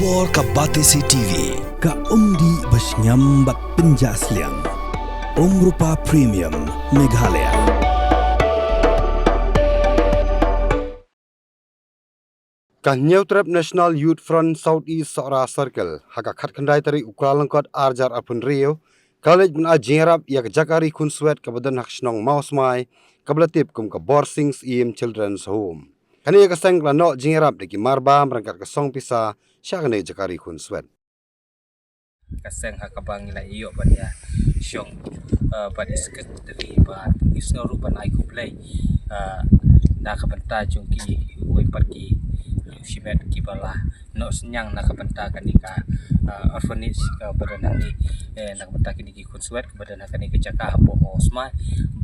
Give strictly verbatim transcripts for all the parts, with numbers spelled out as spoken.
Por ka Batesi T V, ka umdih ba shngiam bad pynjah sliang. Umrupa Premium, Meghalaya. Ka Hynñiewtrep National Youth Front South East Sohra Circle, ha ka khatkhyndai tarik u Kyllalyngkot arhajar arphew hynriew, ka la leit ban ai jingïarap ïa ka jaka ri khunswet kaba don ha ka shnong Mawsmai, kaba la tip kum ka Borsing Syiem Children's Home. Kane ka seng ka la noh jingïarap da ki marbam ryngkat ka song pisa sha kane ka jaka ri khunswet. Ka seng ha kaba ngi la ïoh ban ïa shong, eh, bad i secretary bad ngi sngew ruh ban ai khublei, eh, na ka bynta jong kiwei pat ki shimet kiba la noh synñiang na ka bynta kane ka, eh, orphanage kaba don hangne, eh, na ka bynta kine ki khunswet kaba don ha kane ka jaka hapoh Mawsmai.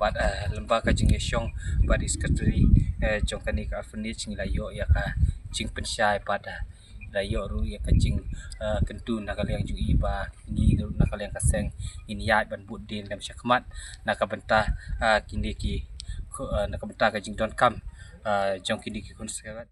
Bad, eh, lyngba ka jingïashong bad i secretary, eh, jong kane ka orphanage ngi la ïoh ïa ka jingpynshai bad, eh, la ïoh ruh ïa ka jing, eh, kyntu na ka liang jong i ba ngi ruh na ka liang ka seng ngin ïaid ban bud dien lem shakhmat na ka bynta, eh, kine ki, eh, na ka bynta ka jingdonkam, eh, jong kine ki khunswet.